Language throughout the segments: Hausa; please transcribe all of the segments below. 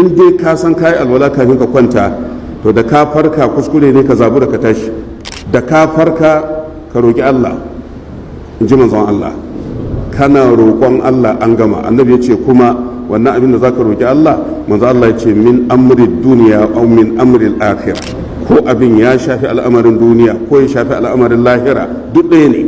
In dai ka san kayi alwala kafin ka kwanta, to da ka farka kuskure ne ka zabura ka tashi. Da ka farka ka roƙi Allah, in ji manzon Allah. Kana roƙon Allah, an gama. Annabi ya ce kuma wannan abin da zaka roƙi Allah, manzon Allah ya ce من أمر الدنيا أو من أمر الآخرة, ko abin ya shafi al'amarin duniya ko ya shafi al'amarin lahira, duk ɗaya ne.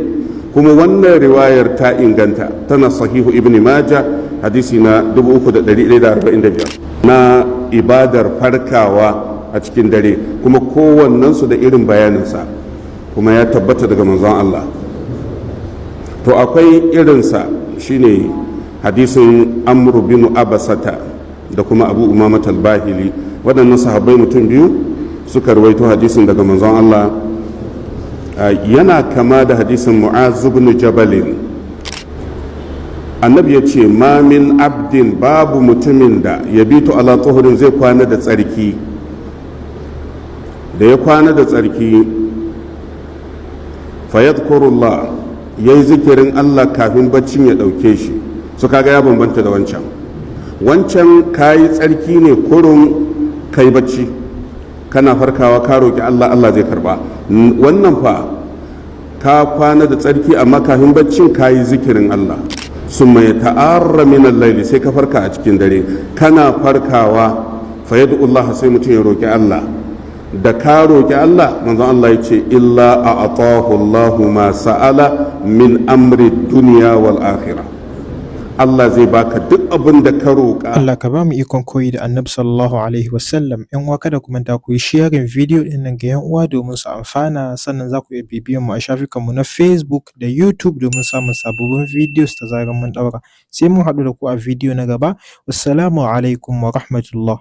Kuma wannan riwayar ta inganta, tana Sahihu Ibn Majah, hadisi na 3145, na ibadar farkawa a cikin dare, kuma kowannensu da irin bayaninsa, kuma ya tabbata daga manzon Allah. To akwai irinsa, shine hadisin Amru bin Abasata da kuma Abu Umama Bahili. Waɗannan sahabbai mutum biyu suka rawaito hadisin daga manzon Allah. Yana kama da hadisin Mu'az ibn Jabalin. Annabi ya ce ما من عبد, babu mutumin da يبيت على طهر, zai kwana da tsarki. Da ya kwana da tsarki, فيذكر الله, ya yi zikirin Allah kafin baccin ya ɗauke shi. Su kaga ya bambanta da wancan. Wancan ka yi tsarki ne kurum kai bacci, kana farkawa ka roƙi Allah, Allah zai karba. Wannan fa, ka kwana da tsarki amma kafin baccin ka yi zikirin Allah. ثم يتعار من الليل, sai ka farka a cikin dare. Kana farkawa, فيدعو الله, sai mutum ya roƙi Allah. Da ka roƙi Allah, manzon Allah ya ce إلا أعطاه الله ما سأل من أمر الدنيا والآخرة, Allah zai baka duk abin da ka roƙa. Allah ka ba mu ikon koyi da Annabi sallallahu alaihi wasallam. ‘Yan uwa, kada ku manta ku yi sharing video ɗin nan ga ‘yan uwa domin su amfana. Sannan za ku iya bibiyan mu a shafukanmu na Facebook da YouTube domin samun sababbin videos da zarar mun ɗaura. Sai mun haɗu da ku a video na gaba. Wassalamu alaikum wa rahmatullah.